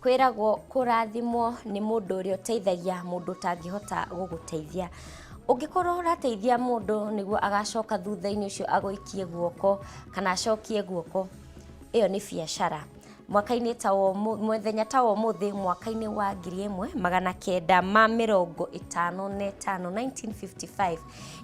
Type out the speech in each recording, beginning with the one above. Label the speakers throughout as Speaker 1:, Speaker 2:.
Speaker 1: Kwĩragwo kũrathimwo nĩ mũndũ ũrĩa ũteithagia mũndũ ũtangĩhota gũgũteithia. Ũngĩkorwo ũrateithia mũndũ nĩguo agacoka thutha-inĩ ũcio agũikie guoko kana acokie guoko, ĩyo nĩ biacara. Mwaka-inĩ ta wa mũthenya ta wa ũmũthĩ mwaka-inĩ wa 1955, 1955,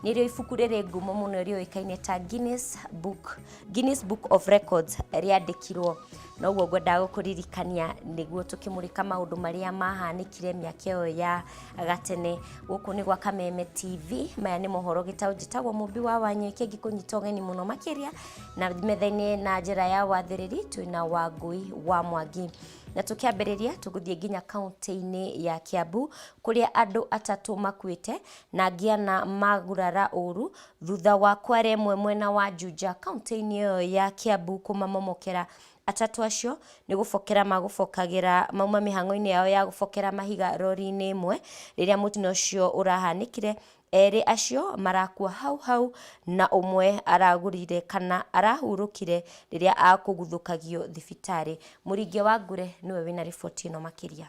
Speaker 1: nĩrĩo ibuku rĩrĩ ngumo mũno rĩũĩkaine ta Guinness Book of Records rĩandĩkirwo. Noguo ngwendaga gũkũririkania nĩguo tũkĩmũrĩka maũndũ marĩa mahanĩkire mĩaka ĩyo ya gatene. Gũkũ nĩ gwa Kameme TV, maya nĩ mohoro gĩtaũ, njĩtagwo Mũmbi wa Wanyoike, ngĩkũnyita ũgeni mũno makĩria na metha-inĩ na njĩra ya wathĩrĩri twĩna Wangũi wa Mwangi. Na tũkĩambĩrĩria tũgũthiĩ nginya kaunti-inĩ ya Kiambu kũrĩa andũ atatũ makuĩte na angĩ ana magurara ũru thutha wa kware ĩmwe mwena wa Juja kaunti-inĩ ĩyo ya Kiambu kũmamomokera. Atatũ acio nĩ gũbokera magũbokagĩra mauma mĩhang'o-inĩ yao ya gũbokera mahiga rori-inĩ ĩmwe rĩrĩa mũtino ũcio ũrahanĩkire. Erĩ acio marakua hau hau na ũmwe aragũrire kana arahurũkire rĩrĩa akũguthũkagio thibitarĩ. Mũringi wa Ngure nĩwe wĩna riboti ĩno makĩria.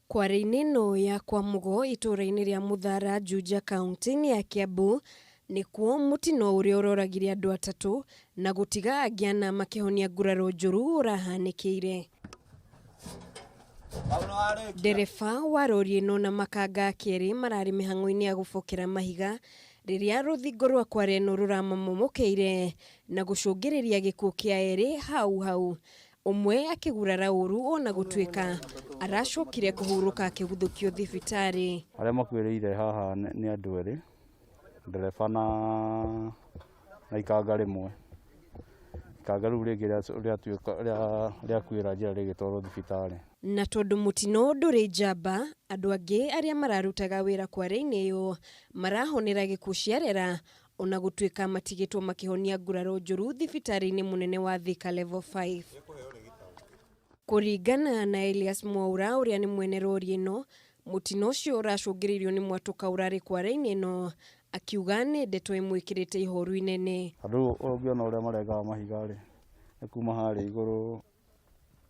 Speaker 2: Kware-inĩ ĩno ya kwa Mũgo itũũra-inĩ rĩa Mũthara, Juja, kaunti-inĩ ya Kiambu nĩkuo mũtino ũrĩa ũroragire andũ atatũ na gũtiga angĩ ana makĩhonia nguraro njũru ũrahanĩkĩire. Ndereba wa rori ĩno na makanga ake erĩ mararĩ mĩhang'o-inĩ ya gũbokera mahiga rĩrĩa rũthingo rwa kware ĩno rũramamomokeire na gũcũngĩrĩria gĩkuũ kĩa erĩ hau hau, ũmwe akĩgurara ũru ona gũtuĩka aracokire kũhurũka akĩguthũkio thibitarĩ.
Speaker 3: Arĩa makuĩrĩire haha nĩ andũ erĩ, ndereba na ikanga rĩmwe. Ikanga rĩu rĩngĩ rĩatuĩka rĩakuĩra njĩra rĩgĩtwarwo thibitarĩ.
Speaker 2: Na tondũ mũtino ndũrĩ njamba, andũ angĩ arĩa mararutaga wĩra kware-inĩ ĩyo marahonera gĩkuũ ciarera ona gũtuĩka matigĩtwo makĩhonia nguraro njũru thibitarĩ-inĩ mũnene wa Thika Level 5. Kũringana na Elias Mwaura ũrĩa nĩ mwene rori ĩno, mũtino ũcio ũracũngĩrĩirio nĩ mwatũka ũrarĩ kware-inĩ ĩno, akiuga nĩ ndeto ĩmwĩkĩrĩte ihoru inene.
Speaker 3: Andũ ũngĩona ũrĩa marengaga mahiga rĩ, nĩ kuma harĩa igũrũ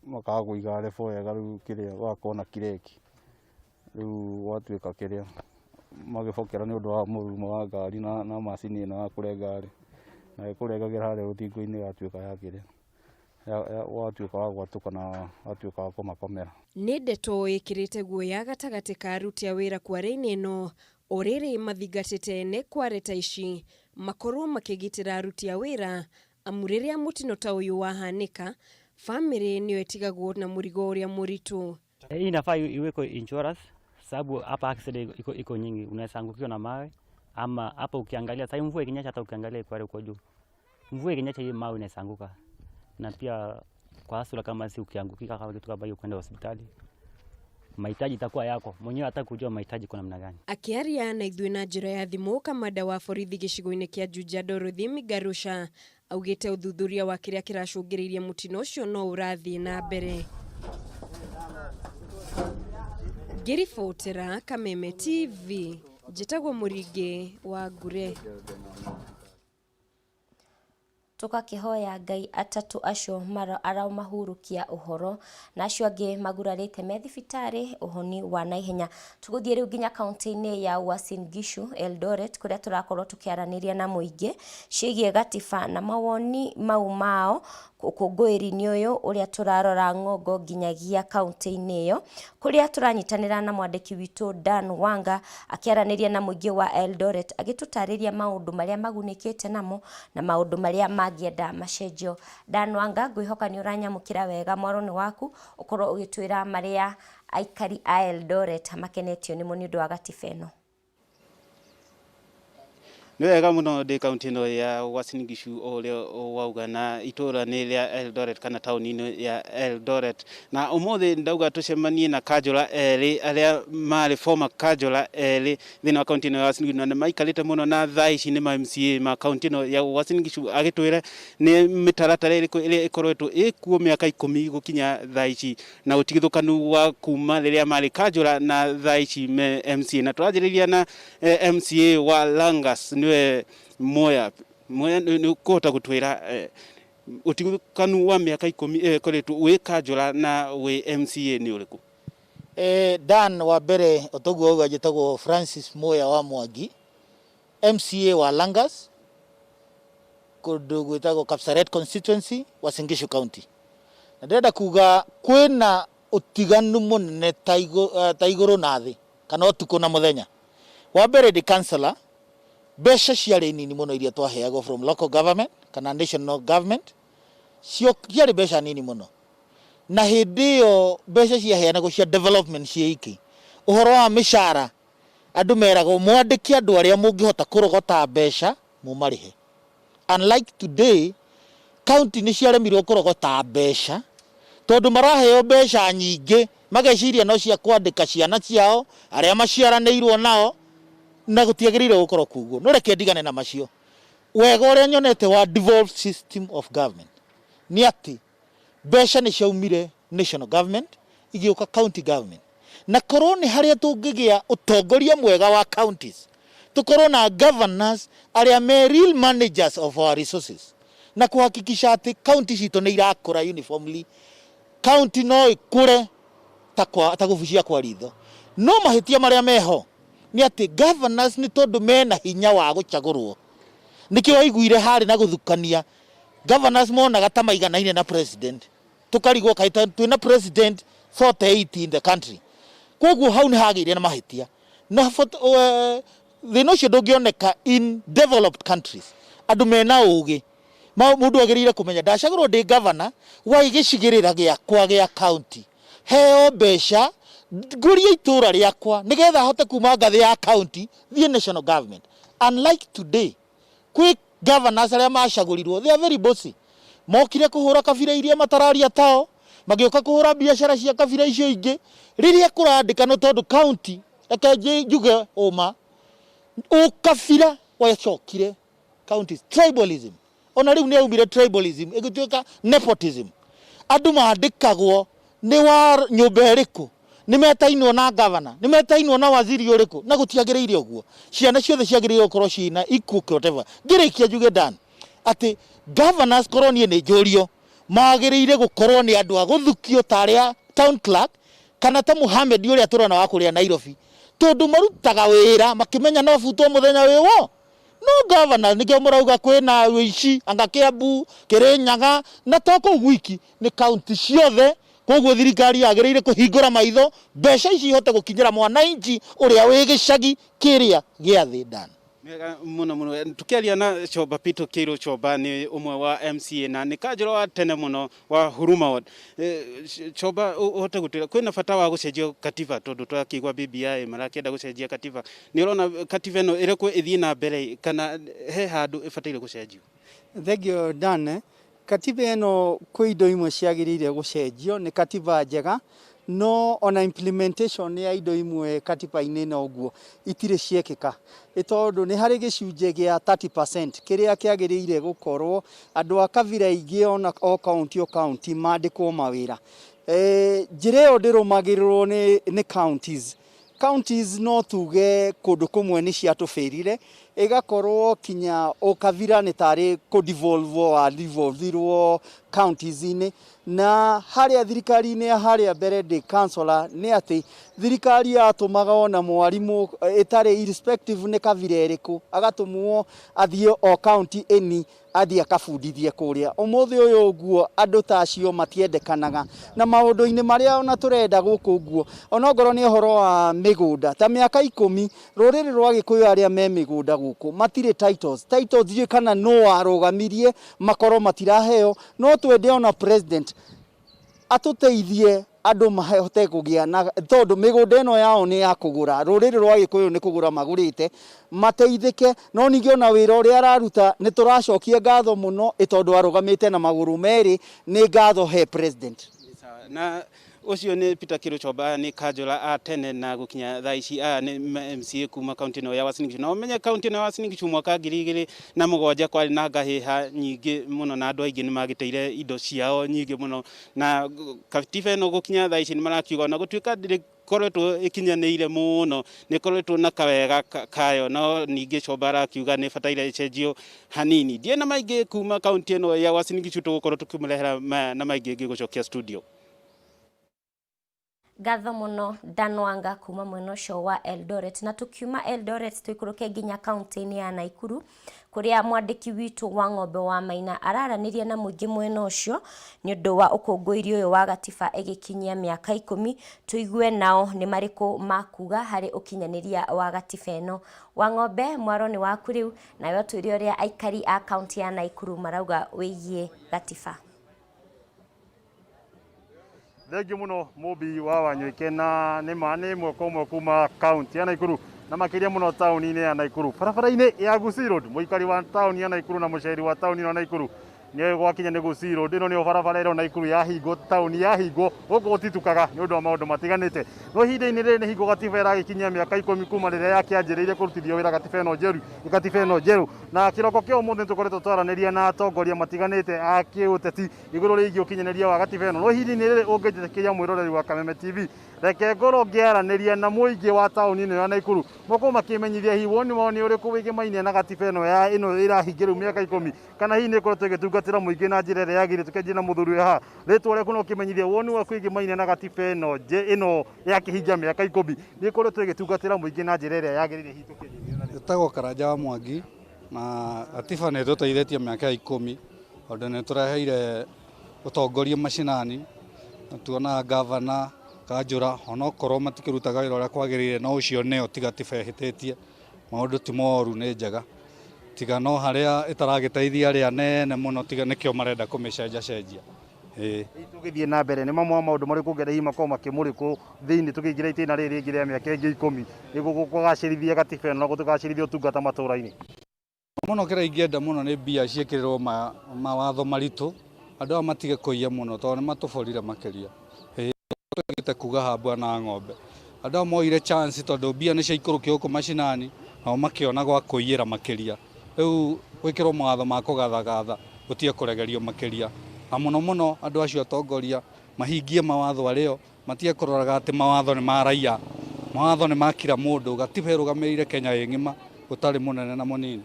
Speaker 3: makaga kũiga level wega, rĩu kĩrĩa gũgakorwo na kireki, rĩu gwatuĩka kĩrĩa magĩbokera nĩ ũndũ wa mũrurumo wa ngari na macini ĩno ya kũrenga rĩ, na ĩkũrengagĩra harĩa rũthingo-inĩ ĩgatuĩka ya kĩrĩa watuĩka wa gwatũka na watuĩka wa kũmakomera.
Speaker 2: Nĩ ndeto ĩkĩrĩte guoya gatagatĩ ka aruti a wĩra kware-inĩ ĩno, o rĩrĩ mathingatĩte ene kware ta ici makorwo makĩgitĩra aruti a wĩra, amu rĩrĩa mũtino ta ũyũ wahanĩka, bamĩrĩ nĩyo ĩtigagwo na mũrigo ũrĩa mũritũ.
Speaker 4: Hii inafaa iwekwe insurance sababu hapa accident iko nyingi, unaweza angukiwa na mawe ama hapa ukiangalia sasa mvua ikinyesha, hata ukiangalia kware uko juu, mvua ikinyesha hii mawe inaweza anguka, na pia kwa hasura kama si ukiangukika kama kitu kama hiyo kwenda hospitali, mahitaji itakuwa yako mwenyewe, hata kujua mahitaji kwa namna gani.
Speaker 2: Akĩaria na ithuĩ na njĩra ya thimũ, kamanda wa borithi gĩcigo-inĩ kĩa Juja Dorothy Migarusha augĩte ũthuthuria wa kĩrĩa kĩracũngĩrĩirie mũtino ũcio no ũrathiĩ na mbere. Ngĩribotera Kameme TV, njĩtagwo Mũringĩ wa Ngure.
Speaker 1: Tũgakĩhoya Ngai atatũ acio aramahurũkia ũhoro na acio angĩ magurarĩte me thibitarĩ ũhoni wa naihenya. Tũgũthiĩ rĩu nginya kaunti-inĩ ya Uasin Gishu, Eldoret, kũrĩa tũrakorwo tũkĩaranĩria na mũingĩ ciĩgiĩ gatiba na mawoni mau mao ũkũngũĩri-inĩ ũyũ ũrĩa tũrarora ng'ongo nginyagia kaunti-inĩ ĩyo, kũrĩa tũranyitanĩra na mwandĩki witũ Dan Wanga akĩaranĩria na mũingĩ wa Eldoret agĩtũtarĩria maũndũ marĩa magunĩkĩte namo na maũndũ marĩa mangĩenda macenjio. Dan Wanga, ngwĩhoka nĩ ũranyamũkĩra wega, mwaro nĩ waku ũkorwo ũgĩtwĩra marĩa aikari a Eldoret makenetio nĩmo nĩ ũndũ wa gatiba ĩno.
Speaker 5: Nĩ wega mũno, ndĩ kaunti ĩno ya Uasin Gishu o ũrĩa wauga, na itũra nĩ rĩa Eldoret kana taũni-inĩ ya Eldoret, na ũmũthĩ ndauga tũcemanie na kanjũra erĩ arĩa marĩ former kanjũra erĩ thĩinĩ wa kaunti ĩno ya Uasin Gishu, na nĩ maikarĩte mũno na thaa ici nĩ ma MCA ma kaunti ĩno ya Uasin Gishu, agĩtwĩre nĩ mĩtaratara ĩrĩkũ ĩrĩa ĩkoretwo ĩkuo mĩaka 10 gũkinya thaa ici na ũtigithũkanu wa kuma rĩrĩa marĩ kanjũra na thaa ici me MCA. Na tũranjĩrĩria na MCA wa Langas, nĩwe Moya. Moya, nĩ ũkũhota gũtwĩra Utiganu wa miaka 10 ĩyo ĩkoretwo wĩ kanjũra na wĩ MCA nĩ ũrĩkũ?
Speaker 6: Dan, wa mbere otoguo auga, njĩtagwo Francis Muya wa Mwangi, MCA wa Langas, kũndũ gwĩtagwo Kapsaret constituency, Uasin Gishu County. Na ndĩrenda kuga kwĩna ũtiganu mũnene ta igũrũ na thĩ, kana ũtukũ na mũthenya. Wa mbere, ndĩ councillor, mbeca ciarĩ nini mũno iria twaheagwo from local government kana national government. Cio ciarĩ mbeca nini mũno, na hĩndĩ ĩyo mbeca ciaheanagwo cia development ciĩ iki. Ũhoro wa mĩcara, andũ meragwo mwandĩke andũ arĩa mũngĩhota kũrogota mbeca mũmarĩhe. Unlike today, county nĩ ciaremirwo kũrogota mbeca tondũ maraheo mbeca nyingĩ, mageciria no cia kwandĩka ciana ciao arĩa maciaranĩirwo nao, na gũtiagĩrĩire gũkorwo kuguo. No reke ndigane na macio. Wega ũrĩa nyonete wa devolved system of government nĩ atĩ mbeca nĩ ciaumire national government igĩũka county government, na korwo nĩ harĩa tũngĩgĩa ũtongoria mwega wa counties, tũkorwo na governors arĩa me real managers of our resources na kuhakikisha atĩ county citũ nĩ irakũra uniformly. County no ĩkũre ta gũbucia kwa ritho, no mahĩtia marĩa meho nĩ atĩ governors, nĩ tondũ mena hinya wa gũcagũrwo, nĩkĩo waiguire harĩ na gũthukania. Governors monaga ta maiganaine na president, tukarigwo kaĩ twĩna president 48 in the country. Koguo hau nĩ hagĩire na mahĩtia, na thĩna ũcio ndũngĩoneka in developed countries. Andũ mena ũgĩ, mũndũ agĩrĩire kũmenya ndacagũrwo ndĩ governor wa gĩcigĩrĩra gĩakwa gĩa county, heo mbeca ngũrie itũra rĩakwa nĩgetha hote kuma ngathĩ ya county thiĩ national government. Unlike today, kwĩ governors arĩa macagũrirwo, they are very bossy. Mokire kũhũra kabira iria matararia tao, magĩũka kũhũra biacara cia kabira icio ingĩ rĩrĩa kũrandĩkanwo, tondũ county, reke njuge ũma, ũkabira wacokire counties, tribalism. Ona rĩu nĩ yaumire tribalism ĩgĩtuĩka nepotism. Andũ mandĩkagwo nĩ wa nyũmba ĩrĩkũ, nĩ metainwo na governor, nĩ metainwo na waziri ũrĩkũ, na gũtiagĩrĩire ũguo. Ciana ciothe ciagĩrĩire gũkorwo ciĩna equal whatever. Ngĩrĩkia njuge, Dan, atĩ governors, korwo niĩ nĩ njũrio, magĩrĩire gũkorwo nĩ andũ a gũthukio ta arĩa town clerk kana ta Muhammad ũrĩa tũrona wa kũrĩa Nairobi, tondũ marutaga wĩra makĩmenya no butwo mũthenya wĩwo. No governor, nĩkĩo mũrauga kwĩna wĩici anga Kiambu, Kĩrĩnyaga, na to kũu gwiki, nĩ kaunti ciothe. Koguo thirikari yagĩrĩire kũhingũra maitho, mbeca ici ihote gũkinyĩra mwananchi ũrĩa wĩ gĩcagi kĩrĩa gĩa thĩ, Dan.
Speaker 5: Wega mũno mũno. Tukiaria na Choba Peter Kĩirũ. Choba nĩ ũmwe wa MCA na nĩ kanjũra wa tene mũno wa Huruma Ward. Choba, ũhote gũtwĩra kwĩna bata wa gũcenjio katiba, tondũ twakĩigua BBI marakĩenda gũcenjia katiba. Nĩ ũrona katiba ĩno ĩrekwo ĩthiĩ na mbere kana he handũ ĩbataire gũcenjio?
Speaker 7: Thank you, Dan. Katiba ĩno kwĩ indo imwe ciagĩrĩire gũcenjio. Nĩ katiba njega, no ona implementation ya indo imwe katiba-inĩ ĩno ũguo itirĩ ciekĩka, nĩ tondũ nĩ harĩ gĩcunjĩ gĩa 30% kĩrĩa kĩagĩrĩire gũkorwo andũ a kabira ingĩ ona o county o county mandĩkwo mawĩra. Njĩra ĩyo ndĩrũmagĩrĩrwo nĩ counties. Counties no tuge kũndũ kũmwe nĩ ciatũbĩrire, ĩgakorwo kinya ũkabira nĩ tarĩ kũ devolve wa devolvirwo counties-inĩ. Na harĩa thirikari-inĩ ya harĩa mbere ndĩ councillor, nĩ atĩ thirikari yatũmaga ona mwarimũ ĩtarĩ irrespective nĩ kabira ĩrĩkũ, agatũmwo athiĩ o county ĩni, athiĩ akabundithie kũrĩa. Ũmũthĩ ũyũ ũguo andũ ta acio matiendekanaga na maũndũ-inĩ marĩa ona tũrenda gũkũ ũguo. Onokorwo nĩ ũhoro wa mĩgũnda, ta mĩaka 10 rũrĩrĩ rwa Gĩkũyũ arĩa me mĩgũnda gũkũ matirĩ titles. Titles ndiũĩ kana nũ warũgamirie makorwo matiraheo. No twende ona president atũteithie andũ mahote kũgĩa na, tondũ mĩgũnda ĩno yao nĩ ya kũgũra, rũrĩrĩ rwa Gĩkũyũ nĩ kũgũra magũrĩte, mateithĩke. No ningĩ ona wĩra ũrĩa araruta nĩ tũracokia ngatho mũno, ĩ tondũ arũgamĩte na magũrũ merĩ. Nĩ ngatho he president.
Speaker 5: Na ũcio nĩ Peter Kĩrũ Chomba, nĩ kanjũra a tene na gũkinya thaa ici aya nĩ MCA kuma kaunti ĩno ya Uasin Gishu. Na ũmenye kaunti ĩno ya Uasin Gishu mwaka 2007 kwarĩ na ngahĩha nyingĩ mũno, na andũ aingĩ nĩ magĩteire indo ciao nyingĩ mũno, na katiba ĩno gũkinya thaa ici nĩ marakiuga ona gũtuĩka ndĩrĩ ndĩkoretwo ĩkinyanĩire mũno, nĩ ĩkoretwo na kawega kayo, no ningĩ Chomba arakiuga nĩ ĩbataire ĩcenjio hanini. Ndiĩ na maingĩ kuma kaunti ĩno ya Uasin Gishu, tũgũkorwo tũkĩmũrehera maya na maingĩ ngĩgũcokia studio.
Speaker 1: Ngatho mũno Danwanga kuma mwena ũcio wa Eldoret. Na tukiuma Eldoret tuikũrũke nginya kaunti-inĩ ya Naikuru kũrĩa mwandĩki witũ wa Ng'ombe wa Maina araranĩria na mũingĩ mwena ũcio nĩ ũndũ wa ũkũngũĩri ũyũ wa gatiba ĩgĩkinyia mĩaka 10, tũigue nao nĩ marĩkũ makuga harĩ ũkinyanĩria wa gatiba ĩno. Wa Ng'ombe, mwaro nĩ waku rĩu, nawe ũtwĩre ũrĩa aikari a kaunti ya Naikuru marauga wĩgiĩ gatiba.
Speaker 3: Thengiũ mũno mũmbi wa Wanywĩke, na nĩ ma nĩ ĩmwe kwa ĩmwe kuma kaunti ya Naikuru na makĩria mũno taũni-inĩ ya Naikuru, barabara-inĩ ya Gusii Road. Mũikari wa taũni ya Naikuru na mũceri wa taũni ĩno ya Naikuru nĩ gwakinya nĩ Gusii Road. Ĩno nĩyo barabara ĩro Naikuru yahingwo, taũni yahingwo gũkũ gũtitukaga nĩ ũndũ wa maũndũ matiganĩte. No ihinda-inĩ rĩrĩ nĩ hingo gatiba ĩragĩkinyia mĩaka 10 kuma rĩrĩa yakĩanjĩrĩirie kũrutithio wĩra gatiba ĩno njerũ, gatiba ĩno njerũ. Na kĩroko kĩa ũmũthĩ nĩtũkoretwo twaranĩria na atongoria matiganĩte a kĩũteti igũrũ rĩgiĩ ũkinyanĩria wa gatiba ĩno. No ihinda-inĩ rĩrĩ ũngĩnjĩtĩkĩria, mwĩroreri wa Kameme TV, reke ngorwo ngĩaranĩria na mũingĩ wa taũni ĩno ya Naikuru, makorwo makĩmenyithia hihi woni wao nĩ ũrĩkũ wĩgĩmainie na gatiba ĩno ya ĩno ĩrahingĩrĩu mĩaka 10, kana hihi nĩ ĩkoretwo ĩgĩtungatĩra mũingĩ na njĩra ĩrĩa yagĩrĩire. Tũkĩanjia na mũthuri wĩ haha, rĩtwa rĩaku no ũkĩmenyithia woni waku wĩgĩmainie na gatiba ĩno ĩno yakĩhingia mĩaka 10, nĩ ĩkoretwo ĩgĩtungatĩra mũingĩ na njĩra ĩrĩa yagĩrĩire, hihi tũkĩanjia na
Speaker 8: Ĩtagwo Karanja wa Mwangi, na gatiba nĩ ĩtũteithĩtie mĩaka ya 10 tondũ nĩ tũreheire ũtongoria macinani, na tuonaga gavana kanjũra onokorwo matikĩrutaga wĩra ũrĩa kwagĩrĩire, no ũcio nĩo ti gatiba ĩhĩtĩtie. Maũndũ ti moru, nĩ njega, tiga no harĩa ĩtaragĩteithia arĩa anene mũno, tiga nĩkĩo marenda kũmĩcenjacenjia, ĩĩ.
Speaker 3: Tũgĩthiĩ na mbere, nĩ mamwe wa maũndũ marĩkũ ũngĩenda hihi makorwo makĩmũrĩkwo thĩinĩ tũkĩingĩra itĩna rĩrĩ rĩngĩ rĩa mĩaka ĩngĩ 10 nĩguo kũgacĩrithia gatiba ĩno na gũtũgacĩrithia ũtungata matũra-inĩ?
Speaker 8: Mũno kĩrĩa ingĩenda mũno nĩ mbia ciĩkĩrĩrwo mawatho maritũ, andũ aya matige kũiya mũno tondũ nĩ matũborire makĩria. Tũgĩte kuga haha bwana Ng'ombe, andũ aya moire chance tondũ mbia nĩ ciaikũrũkio gũkũ macinani, nao makĩona gwa kũiyĩra makĩria. Rĩu gwĩkĩrwo mawatho ma kũgathagatha gũtige kũregerio makĩria, na mũno mũno andũ acio atongoria mahingie mawatho arĩo, matige kũroraga atĩ mawatho nĩ ma raia, mawatho nĩ ma kira mũndũ. Gatiba ĩrũgamĩrĩire Kenya ĩ ng'ima, gũtarĩ mũnene na mũnini.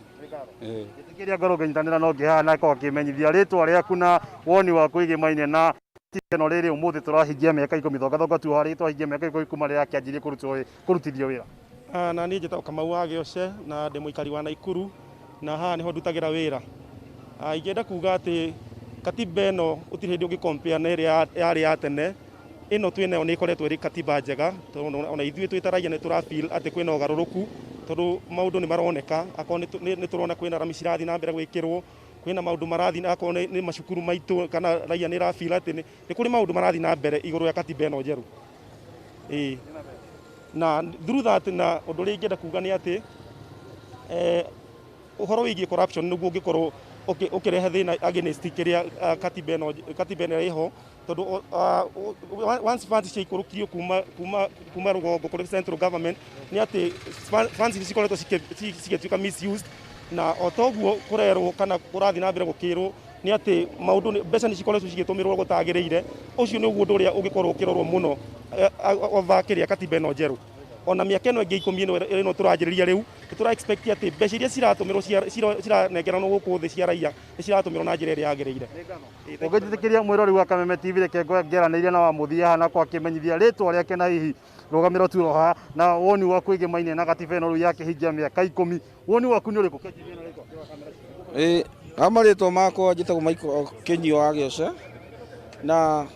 Speaker 3: Ĩtĩkĩria ngorwo ngĩnyitanĩra no ngĩhaha na akorwo akĩmenyithia rĩtwa rĩaku na woni waku wĩgĩmainie na ĩno rĩrĩ ũmũthĩ tũrahingia mĩaka 10, thongathonga tu harĩ twahingia mĩaka 10 kuma rĩrĩa yakĩanjirie kũrutithio wĩra.
Speaker 9: Na niĩ njĩtagwo Kamau wa Gĩoce na ndĩ mũikari wa Naikuru, na haha nĩho ndutagĩra wĩra. Ingĩenda kuga atĩ katiba ĩno gũtirĩ hĩndĩ ũngĩ compare na ĩrĩa yarĩ ya tene. Ĩno twĩnayo nĩ ĩkoretwo ĩrĩ katiba njega, tondũ ona ithuĩ twĩ ta raia nĩ tũra feel atĩ kwĩna ũgarũrũku, tondũ maũndũ nĩ maroneka. Akorwo nĩ tũrona kwĩna rami cirathiĩ na mbere gwĩkĩrwo, kwĩna maũndũ marathiĩ, akorwo nĩ macukuru maitũ, kana raia nĩ ĩra feel atĩ nĩ kũrĩ maũndũ marathiĩ na mbere igũrũ ya katiba ĩno njerũ. Ĩĩ. Na through that, na ũndũ ũrĩa ingĩenda kuga nĩ atĩ ũhoro wĩgiĩ corruption nĩguo ũngĩkorwo ũkĩrehe thĩna against kĩrĩa katiba ĩno ĩho, tondũ once funds ciaikũrũkirio kuma rũgongo kũrĩ central government, nĩ atĩ funds ici cikoretwo cigĩtuĩka misused. Na o toguo kũrerwo kana kũrathiĩ na mbere gũkĩrwo nĩ atĩ maũndũ mbeca nĩ cikoretwo cigĩtũmĩrwo gũtagĩrĩire. Ũcio nĩguo ũndũ ũrĩa ũngĩkorwo ũkĩrorwo mũno over kĩrĩa katiba ĩno njerũ. Ona mĩaka ĩno ĩngĩ 10 ĩno tũranjĩrĩria rĩu, nĩ tũra expect atĩ mbeca iria ciratũmĩrwo, ciranengeranwo gũkũ thĩ cia raia, nĩ ciratũmĩrwo na njĩra ĩrĩa yagĩrĩire.
Speaker 3: Ũngĩnjĩtĩkĩria, mwĩrori wa Kameme TV, reke ngĩaranĩirie na wa mũthia haha na kwa akĩmenyithia rĩtwa rĩake na hihi rũgamĩro tu haha na woni waku wĩgĩmainie na gatiba ĩno rĩu yakĩhingia mĩaka 10, woni waku nĩ ũrĩkũ?
Speaker 10: Ĩĩ, ha marĩtwa makwa njĩtagwo Michael Kĩnyio wa Gĩoce, na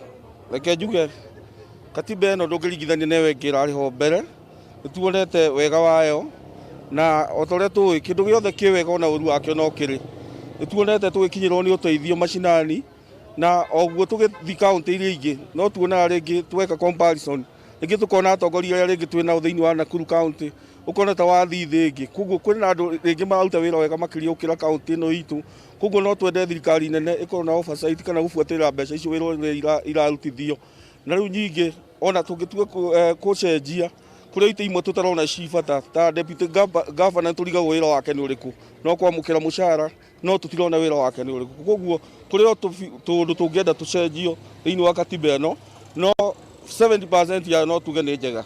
Speaker 10: reke njuge katiba ĩno ndũngĩringithania na ĩyo ĩngĩ ĩrarĩ ho mbere. Nĩ tuonete wega wayo, na o ta ũrĩa tũĩ, kĩndũ gĩothe kĩ wega ona ũru wakĩo no kĩrĩ. Nĩ tuonete tũgĩkinyĩrwo nĩ ũteithio macinani, na oguo tũgĩthiĩ kaũntĩ iria ingĩ no tuonaga rĩngĩ tweka comparison, rĩngĩ tũkona atongoria arĩa rĩngĩ twĩ nao thĩinĩ wa Nakuru kaũntĩ, ũkona ta wathiĩ thĩ ĩngĩ. Koguo kwĩna andũ rĩngĩ mararuta wĩra wega makĩria gũkĩra kaũntĩ ĩno itũ. Koguo no twende thirikari nene ĩkorwo na oversight kana gũbuatĩrĩra mbeca icio, wĩra ũrĩa irarutithio. Na rĩu nyingĩ ona tũngĩtua kũcenjia kũrĩ itĩ imwe tũtarona ci bata, ta deputy governor, tũrigagwo wĩra wake nĩ ũrĩkũ, no kwamũkĩra mũcara, no tũtirona wĩra wake nĩ ũrĩkũ. Koguo kũrĩ o tũũndũ tũngĩenda tũcenjio thĩinĩ wa katiba ĩno, no 70% yayo no tuge nĩ njega.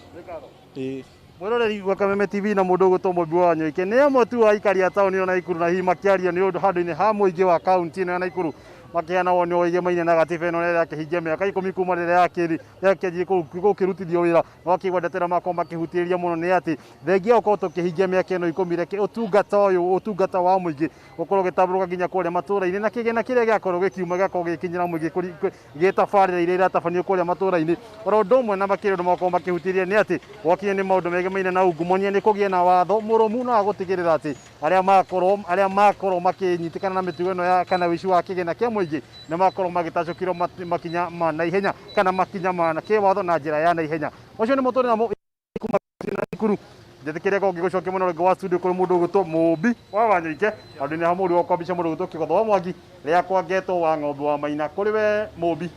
Speaker 10: Ĩĩ.
Speaker 9: Mwĩroreri wa Kameme TV na mũndũ ũgwĩtwo Mũmbi wa Wanyoike nĩ amwe tu a aikari a taũni ĩno ya Naikuru na hihi makĩaria nĩ ũndũ handũ-inĩ ha mũingĩ wa kaunti ĩno ya Naikuru makĩheana woni wĩgemaine na gatiba ĩno ĩrĩa yakĩhingia mĩaka ikũmi kuma rĩrĩa yakĩanjirie gũkĩrutithio wĩra na wakĩigua ndeto ĩrĩa makorwo makĩhutĩrĩria mũno nĩ atĩ thengia gũkorwo tũkĩhingia mĩaka ĩno ikũmi reke ũtungata ũyũ ũtungata wa mũingĩ ũkorwo ũgĩtambũrũka nginya kũrĩa matũra-inĩ na kĩgĩna kĩrĩa gĩakorwo gĩkiuma gĩgakorwo gĩgĩkinyĩra mũingĩ gĩtabarĩra iria iratabanio kũrĩa matũra-inĩ. Oro ũndũ ũmwe na makĩria ũndũ makorwo makĩhutĩria nĩ atĩ gwakinya nĩ maũndũ megemaine na ungumania nĩ kũgĩe na watho mũrũmu na wa gũtigĩrĩra atĩ arĩa makorwo arĩa makorwo makĩnyitĩkana na mĩtugo ĩno ya kana ũici wa kĩgĩna kĩa mũingĩ nĩ makorwo magĩtacũkĩrwo makinya ma naihenya kana makinya ma kĩwatho na njĩra ya naihenya. Macio nĩmo tũrĩ namo kuma Naikuru. Njĩtĩkĩria korwo ngĩgũcokia mwena ũrĩa wa studio kũrĩ mũndũ ũgwĩtwo Mũmbi wa Wanyoike handũ-inĩ ha mũriũ wakwa mbica mũndũ ũgwĩtwo Kĩgotho wa Mwangi rĩakwa ngetwo wa ng'ombe wa Maina. Kũrĩ we Mũmbi.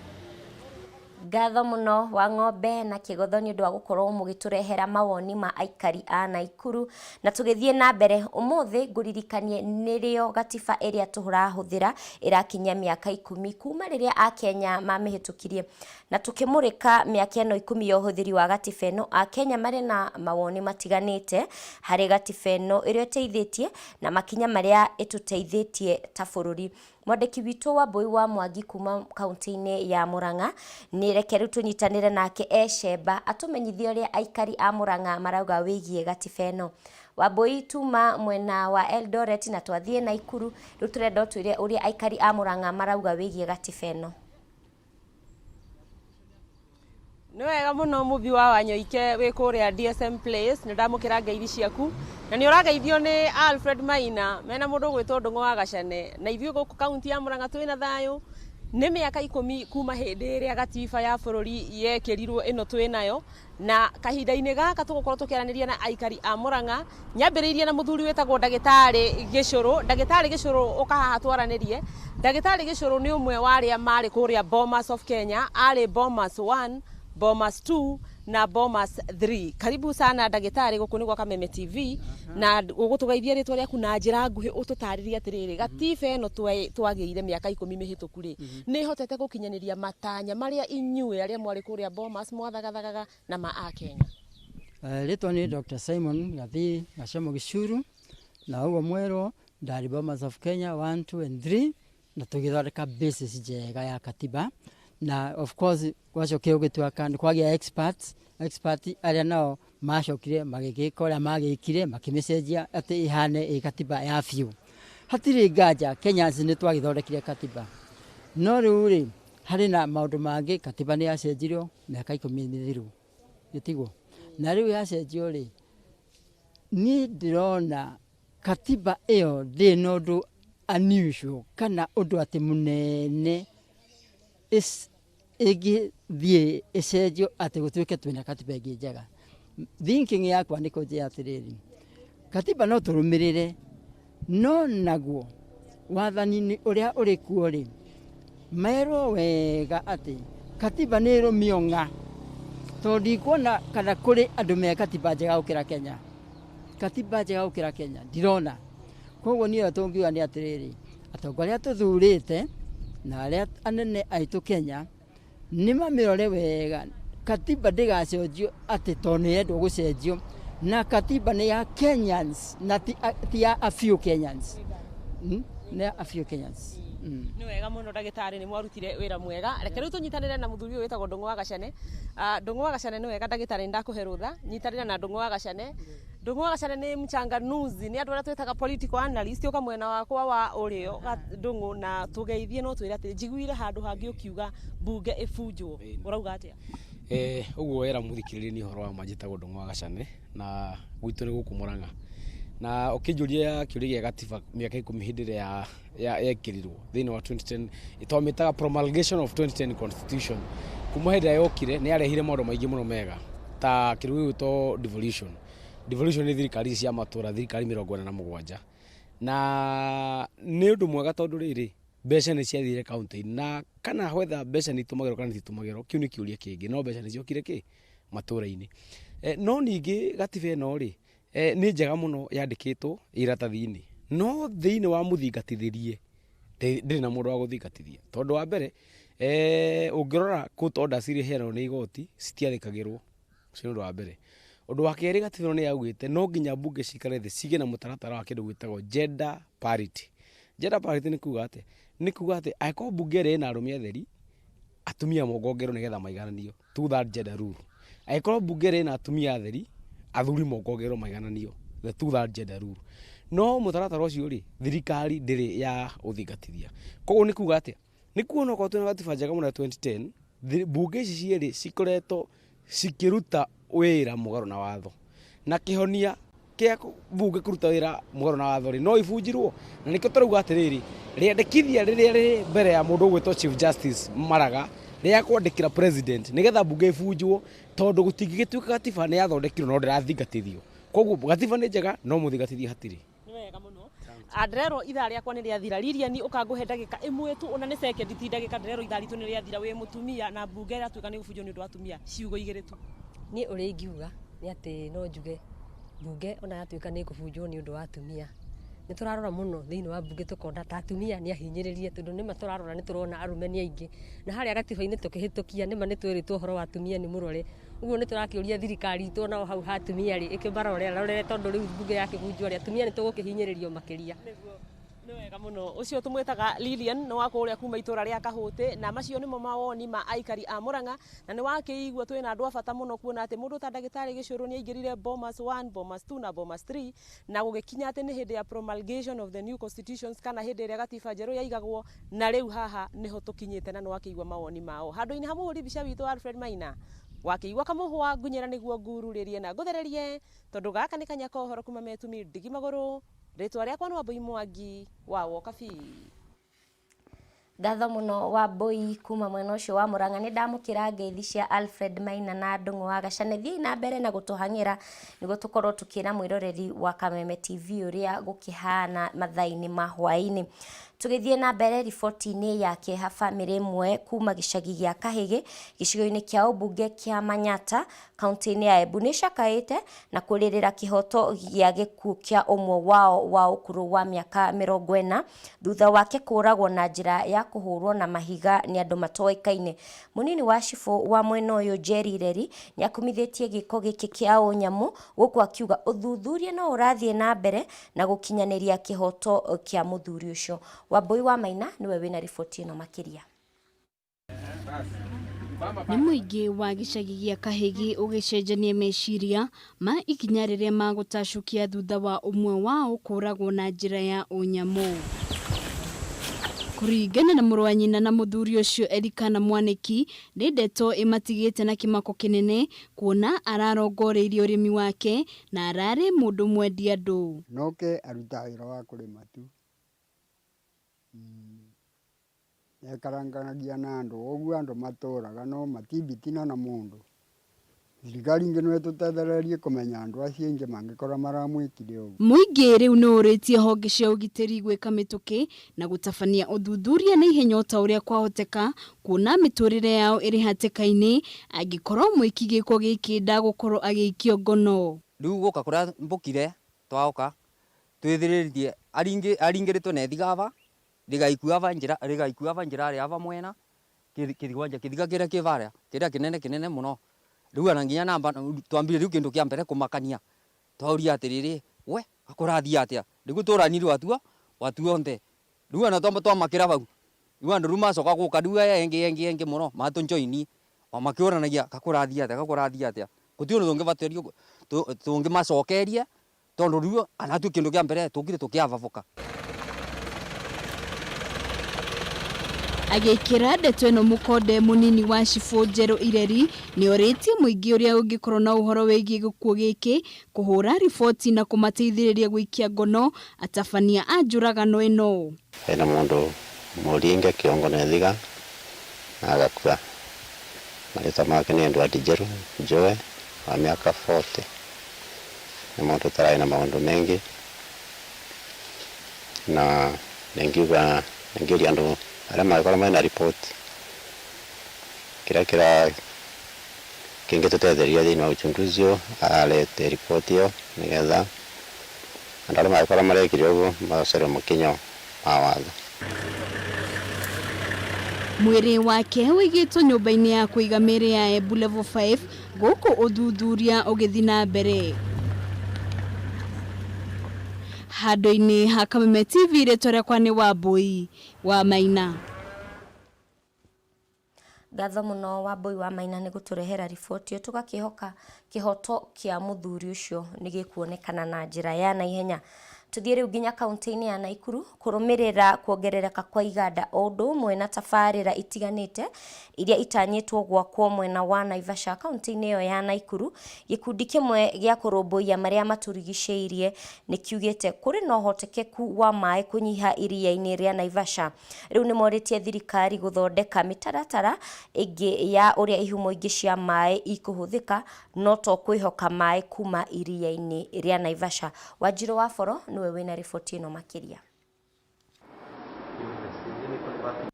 Speaker 1: Ngatho mũno wa ng'ombe na kĩgotho nĩ ũndũ wa gũkorwo mũgĩtũrehera mawoni ma aikari a Naikuru. Na tũgĩthiĩ na mbere, ũmũthĩ ngũririkanie nĩrĩo gatiba ĩrĩa tũrahũthĩra ĩrakinyia mĩaka ikũmi kuma rĩrĩa Akenya mamĩhĩtũkirie. Na tũkĩmũrĩka mĩaka ĩno ikũmi ya ũhũthĩri wa gatiba ĩno, Akenya marĩ na mawoni matiganĩte harĩ gatiba ĩno ĩrĩa ĩteithĩtie na makinya marĩa ĩtũteithĩtie ta bũrũri. Mwandĩki witũ Wambũi wa Mwangi kuma kaunti-inĩ ya Murang'a, nĩ reke rĩu tũnyitanĩre nake e Shemba atũmenyithie ũrĩa aikari a Murang'a marauga wĩgiĩ gatiba ĩno. Wambũi tuma mwena wa Eldoret na twathiĩ Naikuru, rĩu tũrenda ũtwĩre ũrĩa aikari a Murang'a marauga wĩgiĩ gatiba ĩno.
Speaker 11: Nĩ wega mũno mũmbi wa Wanyoike wĩ kũrĩa DSM Place, nĩ ndamũkĩra ngeithi ciaku na nĩ ũrageithio nĩ Alfred Maina mena mũndũ ũgwĩtwo Ndũng'ũ wa Gacane. Na ithuĩ gũkũ kaunti ya Murang'a twĩna thayũ, nĩ mĩaka ikũmi kuma hĩndĩ ĩrĩa gatiba ya bũrũri yekĩrirwo ĩno twĩnayo. Na kahinda-inĩ gaka tũgũkorwo tũkĩaranĩria na aikari a Murang'a, nyambĩrĩirie na mũthuri wĩtagwo ndagĩtarĩ Gĩcũrũ. Ndagĩtarĩ Gĩcũrũ ũka haha twaranĩrie. Ndagĩtarĩ Gĩcũrũ nĩ ũmwe wa arĩa marĩ kũrĩa Bomas of Kenya, arĩ Bomas 1, Bomas 2 na Bomas 3. Karibu sana ndagĩtarĩ, gũkũ nĩ gwa Kameme TV, na ũgũtũgeithia rĩtwa rĩaku na njĩra nguhĩ ũtũtarĩrie atĩrĩrĩ, gatiba ĩno twagĩire mĩaka ikũmi mĩhĩtũku rĩ, nĩ ĩhotete gũkinyanĩria matanya marĩa inyuĩ arĩa mwarĩ kũrĩa Bomas mwathagathagaga na ma a Kenya?
Speaker 12: Rĩtwa nĩ Dr. Simon Gathii Gacemo Gĩcuru, na ũguo mwerwo ndarĩ Bomas of Kenya 1, 2 and 3, na tũgĩthondeka basis njega ya katiba, na of course gwacokire gũgĩtuĩka nĩ kwagĩa experts, expert arĩa nao macokire magĩgĩka ũrĩa magĩkire makĩmĩcenjia atĩ ĩhane ĩ katiba ya biũ. Hatirĩ nganja Kenyans nĩ twagĩthondekire katiba, no rĩu rĩ harĩ na maũndũ mangĩ. Katiba nĩ yacenjirio mĩaka ikũmi mĩthiru gĩtigwo, na rĩu yacenjio rĩ, niĩ ndĩrona katiba ĩyo ndĩrĩ na ũndũ unusual kana ũndũ atĩ mũnene ĩngĩthiĩ ĩcenjio atĩ gũtuĩke twĩna katiba ĩngĩ njega. Thinking yakwa nĩ kũnjĩra atĩrĩrĩ, katiba no tũrũmĩrĩre, no naguo wathani-inĩ ũrĩa ũrĩ kuo rĩ, merwo wega atĩ katiba nĩ ĩrũmio ng'a, tondũ ndikuona kana kũrĩ andũ me katiba njega gũkĩra Kenya. Katiba njega gũkĩra Kenya ndirona. Koguo niĩ ũrĩa tũngiuga nĩ atĩrĩrĩ, atongoria arĩa tũthurĩte na arĩa anene aitũ Kenya nĩ mamĩrore wega, katiba ndĩgacenjio atĩ tondũ nĩ ĩrendwo gũcenjio, na katiba nĩ ya Kenyans na ti ya a few Kenyans. Nĩ ya a few Kenyans.
Speaker 11: Nĩ wega mũno ndagĩtarĩ, nĩ mwarutire wĩra mwega. Reke rĩu tũnyitanĩre na mũthuri ũyũ wĩtagwo Ndũng'ũ wa Gacane. Ndũng'ũ wa Gacane, nĩ wega ndagĩtarĩ, nĩ ndakũhe rũtha. Nyitanĩra na Ndũng'ũ wa Gacane. Ndũng'ũ wa Gacane nĩ mchanganuzi, nĩ andũ arĩa twĩtaga political analyst. Ũka mwena wakwa wa ũrĩo Ndũng'ũ na tũgeithie, no twĩre atĩ njiguire handũ hangĩ ũkiuga mbunge ĩbunjwo, ũrauga atĩa?
Speaker 13: Ũguo wera mũthikĩrĩria, nĩ ũhoro wa ma njĩtagwo Ndũng'ũ wa Gacane na gwitũ nĩ gũkũ Murang'a, na ũkĩnjũria kĩũria gĩa gatiba mĩaka ikũmi hĩndĩ ĩrĩa yekĩrirwo thĩinĩ wa 2010, twamĩtaga promulgation of 2010 constitution, kuma hĩndĩ ĩrĩa yokire nĩ yarehire maũndũ maingĩ mũno mega ta kĩndũ gĩgwĩtwo devolution. Devolution nĩ thirikari ici cia matũra, thirikari 47, na nĩ ũndũ mwega tondũ rĩrĩ mbeca nĩ ciathire kaunti-inĩ, na kana whether mbeca nĩ itũmagĩrwo kana ititũmagĩrwo kĩu nĩ kĩũria kĩngĩ, no mbeca nĩ ciokire kĩ matũra-inĩ. No ningĩ gatiba ĩno rĩ, nĩ njega mũno yandĩkĩtwo iratathi-inĩ, no thĩinĩ wa mũthingatithĩrie ndĩrĩ na mũndũ wa gũthingatithia, tondũ wa mbere Ũngĩrora court orders iria iheanagwo nĩ igoti citiathĩkagĩrwo, ũcio nĩ ũndũ wa mbere. Ũndũ wa kerĩ gatiba ĩno nĩ yaugĩte no nginya mbunge cikare thĩ cigĩe na mũtaratara wa kĩndũ gĩtagwo gender parity. Gender parity nĩ kuga atĩa? Nĩ kuga atĩ angĩkorwo mbunge ĩrĩa ĩna arũme atheri, atumia mongongerwo nĩgetha maigananio, two third gender rule. Angĩkorwo mbunge ĩrĩa ĩna atumia atheri, athuri mongongerwo maigananio, the two third gender rule. No mũtaratara ũcio rĩ, thirikari ndĩrĩ ya ũthingatithia. Koguo nĩ kuga atĩa? Nĩ kuona okorwo twĩna gatiba njega mũno ya 2010, mbunge ici cierĩ cikoretwo cikĩruta wĩra mũgarũ na watho. Na kĩhonia kĩa mbunge kũruta wĩra mũgarũ na watho rĩ, no ibunjirwo. Na nĩkĩo tũrauga atĩrĩrĩ, rĩandĩkithia rĩrĩa rĩ mbere ya mũndũ ũgwĩtwo Chief Justice Maraga rĩa kwandĩkĩra president nĩgetha mbunge ibunjwo, tondũ gũtingĩgĩtuĩka gatiba nĩ yathondekirwo no ndĩrathingatithio. Koguo gatiba nĩ njega no mũthingatithie hatirĩ.
Speaker 11: Nĩ wega mũno. Ndĩrerwo ithaa rĩakwa nĩ rĩathira. Lilian ũkangũhe ndagĩka ĩmwe tu ona nĩ sekendi ti ndagĩka, ndĩrerwo ithaa ritũ nĩ rĩathira. Wĩ mũtumia na mbunge ĩratuĩka nĩ gũbunjwo nĩ ũndũ wa atumia, ciugo igĩrĩ tu.
Speaker 14: Niĩ ũrĩa ingiuga nĩ atĩ no njuge mbunge ona yatuĩka nĩ ĩkũbunjwo nĩ ũndũ wa atumia, nĩ tũrarora mũno thĩinĩ wa mbunge tũkona ta atumia nĩ ahinyĩrĩrie, tondũ nĩma tũrarora nĩ tũrona arũme nĩ aingĩ, na harĩa gatiba-inĩ tũkĩhĩtũkia nĩma nĩ twĩrĩtwo ũhoro wa atumia nĩ mũrore. Ũguo nĩ tũrakĩũria thirikari itũ onao hau ha atumia rĩ, ĩkĩmarore rorere, tondũ rĩu mbunge yakĩbunjwo rĩ, atumia nĩ tũgũkĩhinyĩrĩrio makĩria.
Speaker 11: Nĩ wega mũno. Ũcio tũmwĩtaga Lilian nĩ wa kũrĩa kuma itũra rĩa Kahũtĩ, na macio nĩmo mawoni ma aikari a Murang'a, na nĩ wakĩigua twĩna andũ a bata mũno kuona atĩ mũndũ ta ndagĩtarĩ Gĩcũrũ nĩ aingĩrire Bomas 1, Bomas 2 na Bomas 3, na gũgĩkinya atĩ nĩ hĩndĩ ya promulgation of the new constitutions, kana hĩndĩ ĩrĩa gatiba njerũ yaigagwo, na rĩu haha nĩho tũkinyĩte, na nĩ wakĩigua mawoni mao. Handũ-inĩ ha mũhũri mbica witũ Alfred Maina, wakĩigua kamũhwa ngunyĩra nĩguo ngururĩrie na ngũthererie, tondũ gaka nĩ kanya ka ũhoro kuma metumi ndigi magũrũ. Rĩtwa rĩakwa nĩ Wambui Mwangi wa Wokabi.
Speaker 1: Ngatho mũno Wambui kuma mwena ũcio wa Murang'a. Nĩ ndamũkĩra ngeithi cia Alfred Maina na Ndung'u wa Gacane. Thiĩi na mbere na gũtũhang'ĩra nĩguo tũkorwo tũkĩra mwĩroreri wa Kameme TV ũrĩa gũkĩhana mathaa-inĩ ma hwaĩ-inĩ. Tũgĩthiĩ na mbere riboti-inĩ ya kĩeha, bamĩrĩ ĩmwe kuma gĩcagi gĩa Kahĩgĩ gĩcigo-inĩ kĩa ũmbunge kĩa Manyata kaunti-inĩ ya Embu nĩ ĩcakaĩte na kũrĩrĩra kĩhoto gĩa gĩkuũ kĩa ũmwe wao wa ũkũrũ wa mĩaka 40 thutha wake kũragwo na njĩra ya kũhũrwo na mahiga nĩ andũ matoĩkaine. Mũnini wa cibũ wa mwena ũyũ Jerry Ireri nĩ akumithĩtie gĩko gĩkĩ kĩa ũnyamũ gũkũ akiuga ũthuthuria no ũrathiĩ na mbere na gũkinyanĩria kĩhoto kĩa mũthuri ũcio. Wambui wa Maina nĩwe wĩna riboti ĩno makĩria.
Speaker 2: Nĩ mũingĩ wa gĩcagi gĩa Kahĩgi ũgĩcenjania meciria ma ikinya rĩrĩa magũtacũkia thutha wa ũmwe wao kũragwo na njĩra ya ũnyamũ. Kũringana na mũrũ wa nyina na mũthuri ũcio Elikana Mwanĩki, nĩ ndeto ĩmatigĩte na kĩmako kĩnene kuona ararongoreirie ũrĩmi wake na ararĩ mũndũ mwendi andũ.
Speaker 15: Noke arutaga wĩra wa kũrĩma tu. Ekaranganagia na andũ ũguo andũ matũraga no matimbitina na mũndũ. Thirikari ingĩ no ĩtũtethererie kũmenya andũ acio aingĩ mangĩkorwo maramwĩkire ũguo.
Speaker 2: Mũingĩ rĩu nĩ ũrĩtie honge cia ũgitĩri gwĩka mĩtũkĩ na gũtabania ũthuthuria na ihenya o ta ũrĩa kwahoteka kuona mĩtũrĩre yao ĩrĩ hatĩka-inĩ angĩkorwo mwĩki gĩko gĩkĩ ndagũkorwo agĩikio ngono.
Speaker 16: Rĩu gũka kũrĩa mbũkire twaoka twĩthĩrĩrie aringĩrĩtwo na ĩthiga aba rĩgaikua aba njĩra rĩgaikua aba njĩra rĩa aba mwena kĩthigwanja kĩthiga kĩrĩa kĩ barĩa kĩrĩa kĩnene kĩnene mũno. Rĩu ona nginya namba twambire rĩu kĩndũ kĩa mbere kũmakania twauria atĩrĩrĩ we kũrathiĩ atĩa rĩu tũranirwo watuo watuo nthe rĩu ona twamba twamakĩra bau rĩu andũ rĩu macoka gũka rĩu aya engĩ engĩ engĩ mũno matũnjoini o makĩũranagia kakũrathiĩ atĩa kakũrathiĩ atĩa gũtirĩ ũndũ tũngĩbatĩrio tũngĩmacokeria tondũ rĩu anatuĩ kĩndũ kĩa mbere tũkire tũkĩababoka.
Speaker 2: Agĩkĩra ndeto ĩno mũkonde mũnini wa cibũ Njerũ Ireri nĩ orĩtie mũingĩ ũrĩa ũngĩkorwo na ũhoro wĩgiĩ gĩkuũ gĩkĩ kũhũra riboti na kũmateithĩrĩria gũikia ngono atabania a njũragano ĩno.
Speaker 17: Hena mũndũ mũringe kĩongo na ĩthiga na agakua. Marĩtwa make nĩ Edward Njeru Njoe wa mĩaka 40. Nĩ mũndũ ũtararĩ na maũndũ maingĩ na ningiuga ningĩũria andũ arĩa mangĩkorwo mena riboti kĩrĩa kĩra kĩngĩtũtetheria thĩinĩ wa uchunguzi ũyũ arete riboti ĩyo nĩgetha andũ arĩa mangĩkorwo marekire ũguo macocerwo makinyo ma watho.
Speaker 2: Mwĩrĩ wake ũigĩtwo nyũmba-inĩ ya kũiga mĩĩrĩ ya Embu Level 5 gũkũ ũthuthuria ũgĩthiĩ na mbere. Handũ-inĩ ha Kameme TV rĩtwa rĩakwa nĩ Wambũi wa Maina.
Speaker 1: Ngatho mũno Wambũi wa Maina nĩ gũtũrehera riboti ĩyo, tũgakĩhoka kĩhoto kĩa mũthuri ũcio nĩ gĩkuonekana na njĩra ya naihenya. Tũthiĩ rĩu nginya kaunti-inĩ ya Naikuru kũrũmĩrĩra kuongerereka kwa iganda o ũndũ ũmwe na tabarĩra itiganĩte iria itanyĩtwo gwakwo mwena wa Naivasha kaunti-inĩ ĩyo ya Naikuru. Gĩkundi kĩmwe gĩa kũrũmbũiya marĩa matũrigicĩirie nĩ kiugĩte kũrĩ na ũhotekeku wa maĩ kũnyiha iria-inĩ rĩa Naivasha. Rĩu nĩ morĩtie thirikari gũthondeka mĩtaratara ĩngĩ ya ũrĩa ihumo ingĩ cia maĩ ikũhũthĩka no to kwĩhoka maĩ kuma iria-inĩ rĩa Naivasha. Wanjirũ wa Boro nĩwe wĩna riboti ĩno makĩria.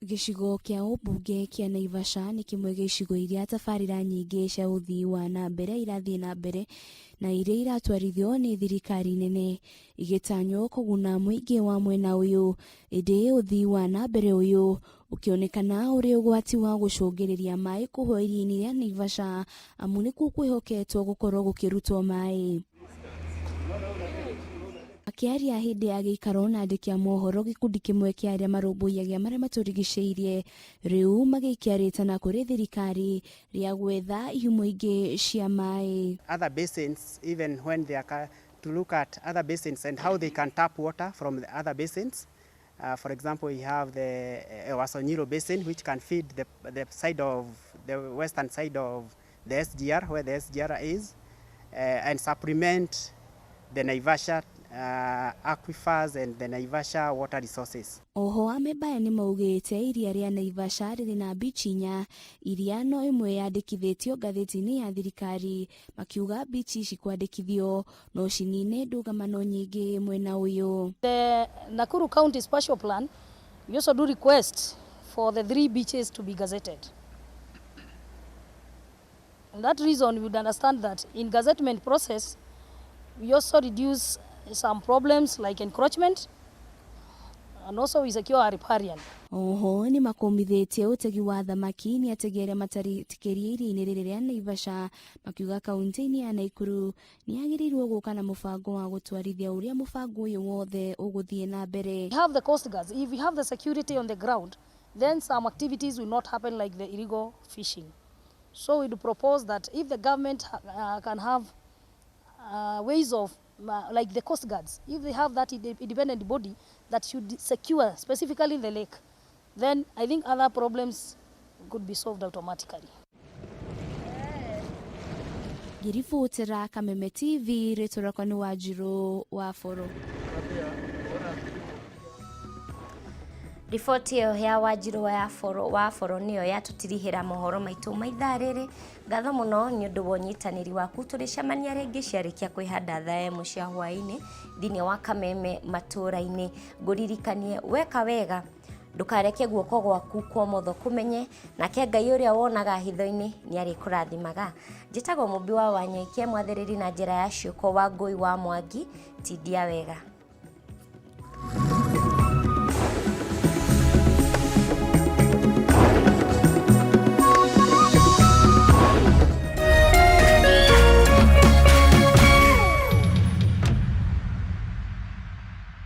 Speaker 18: Gĩcigo kĩa ũmbunge kĩa Naivasha nĩ kĩmwe gĩa icigo iria tabarĩra nyingĩ cia ũthii wa na mbere irathiĩ na mbere na iria iratwarithio nĩ thirikari nene igĩtanywo kũguna mũingĩ wa mwena ũyũ, ĩndĩ ũthii wa na mbere ũyũ ũkĩonekana ũrĩ ũgwati wa gũcũngĩrĩria maĩ kũhũa iria-inĩ rĩa Naivasha amu nĩkuo kwĩhoketwo gũkorwo gũkĩrutwo maĩ. Akĩaria hĩndĩ ya gĩikaro na andĩki a mohoro gĩkundi kĩmwe kĩa arĩa marũmbũiyagia marĩa matũrigicĩirie rĩu magĩikia rĩtana kũrĩ thirikari rĩa gwetha ihumo ingĩ cia maĩ.
Speaker 19: Other basins, even when they are to look at other basins and how they can tap water from the other basins. For example, we have the Ewaso Nyiro basin, which can feed the side of the western side of the SGR, where the SGR is, and supplement the Naivasha aquifers and the Naivasha water resources.
Speaker 18: Oho amemba aya nĩ maugĩte iria rĩa Naivasha rĩrĩ na mbichi inya iria no ĩmwe yandĩkithĩtio ngathĩti-inĩ ya thirikari, makiuga mbichi ici kwandĩkithio no cinine ndũgamano nyingĩ mwena ũyũ.
Speaker 20: The Nakuru County Spatial Plan, we also do request for the 3 beaches to be gazetted. And that reason we would understand that in gazettement process, we also reduce some problems like encroachment, and also we secure a riparian.
Speaker 18: Oho nĩ makũmithĩtie ũtegi wa thamaki nĩ ategi arĩa matarĩtĩkĩrie iria-inĩ rĩrĩ rĩa Naivasha, makiuga kaunti-inĩ ya Naikuru nĩ yagĩrĩirwo gũka na mũbango wa gũtwarithia ũrĩa mũbango ũyũ wothe ũgũthiĩ na mbere.
Speaker 20: We have the coast guards. If we have the security on the ground, then some activities will not happen like the illegal fishing. So we do propose that if the government can have ways of like the coast guards, if they have that independent body that should secure specifically the lake, then I think other problems could be solved automatically.
Speaker 18: Ngĩribotera Kameme TV, rĩtwa rĩakwa nĩ Wanjirũ wa Boro.
Speaker 1: Riboti ĩyo ya Wanjirũ wa Boro wa Boro nĩyo yatũtirihĩra mohoro maitũ ma ithaa rĩrĩ. Ngatho mũno nĩ ũndũ wa ũnyitanĩri waku, tũrĩcemania rĩngĩ ciarĩkia kwĩhanda thaa ĩmwe cia hwaĩ-inĩ thĩinĩ wa Kameme matũũra-inĩ. Ngũririkanie weka wega ndũkareke guoko gwaku kwa ũmotho kũmenye, nake Ngai ũrĩa wonaga hitho-inĩ nĩ arĩkũrathimaga. Njĩtagwo Mũmbi wa Wanyoike, mwathĩrĩri na njĩra ya ciũko wa Ngũi wa Mwangi, tindia wega.